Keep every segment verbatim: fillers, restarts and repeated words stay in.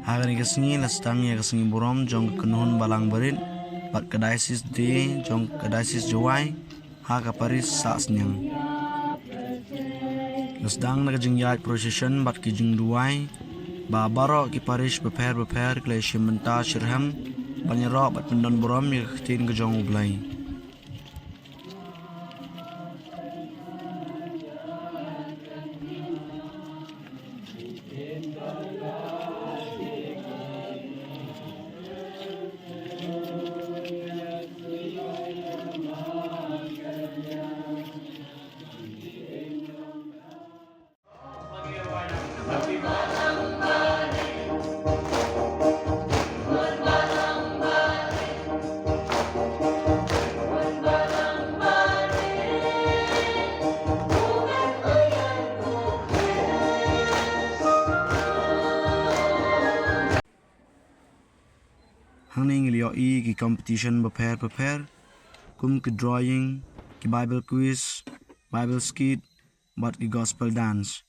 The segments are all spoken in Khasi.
Ha kane ka sngi la sdang ïa ka sngi burom jong ka kynhun balang barit bad ka Diocese Day jong ka Diocese Jowai ha ka parish Sahsniang. La sdang da ka jingïaid procession bad ki jingduwai ba baroh ki parish bapher bapher ki la shim bynta shitrhem ban ïaroh bad pyndon burom ïa ka ktien ka jong U Blei. Hangne ngi la ïohi ki competition bapher bapher kum ki drawing, ki Bible quiz, Bible skit bad ki gospel dance.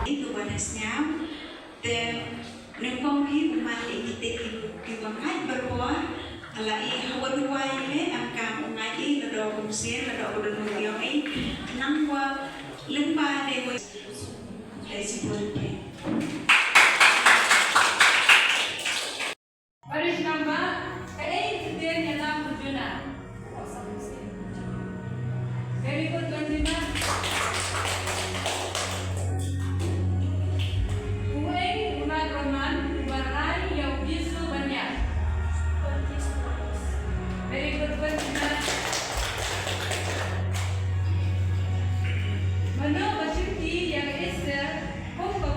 Itu pada senyum. Te nyngkong hi u man ïa kito ki, ki bangeit baroh, la i ha wa duwai leh, em kam u ngeit i, la doh kumsien, la doh kumsien ïong i, nang wa lyngba de wa. Parish number, kaei ktien ïa nga Mujuna. Very good, Benjamin. Uei u nat Roman uba rai ïa u Jisu ban ïap? Very good, Benjamin. Mano ba shimti ïa ka Esther kum ka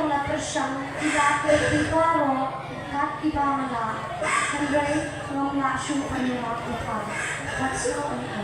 La pyrshang ïa ki baroh kat kiba nga lah, hynrei ngam lah shuh ban ïarap ïa ka. Wat sngewbha.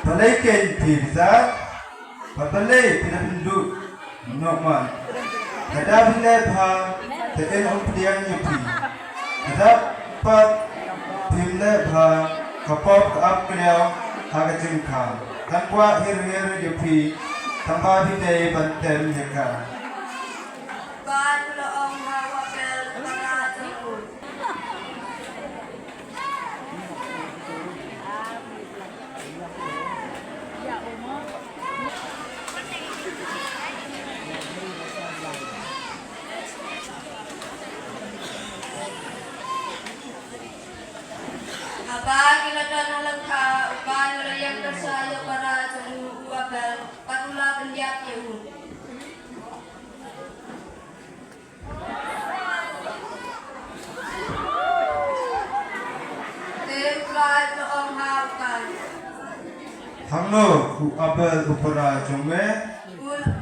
Balei kein phi bsa? Bad balei phi da pynduh noh man? Lada phi leh bha, te in ym pdiang ïa phi. Lada pat phim leh bha, ka pop ka ap kynnoh ha ka jingkhang. Kan kwah hir hir ïa phi, tangba phi dei ban tem ïa ka. Haba ki la don ha lyngkha, u Kain u la ïeng pyrshah ïa u para jong u, u Abel, bad u la pynïap ïa u. Te u Trai u la ong ha u Kain, hangno u Abel u para jong me? U la,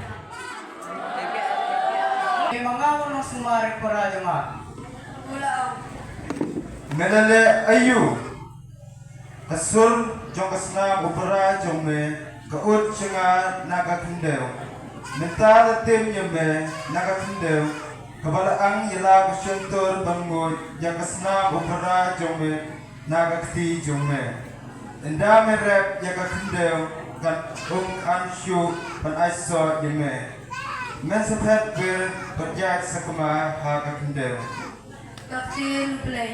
me ma nga u nongsumar ïa u para jong nga. U la ong, me la leh aïu? Ka sur jong ka snam u para jong me ka ud sha nga na ka khyndew. Mynta la tim ïa me na ka khyndew, kaba la ang ïa la ka shyntur ban nguid ïa ka snam u para jong me na ka kti jong me. Ynda me rep ïa ka khyndew, kan ym an shuh ban ai sot ïa me. Men sa phet bir bad ïaid sakma ha ka khyndew. Ka ktien U Blei.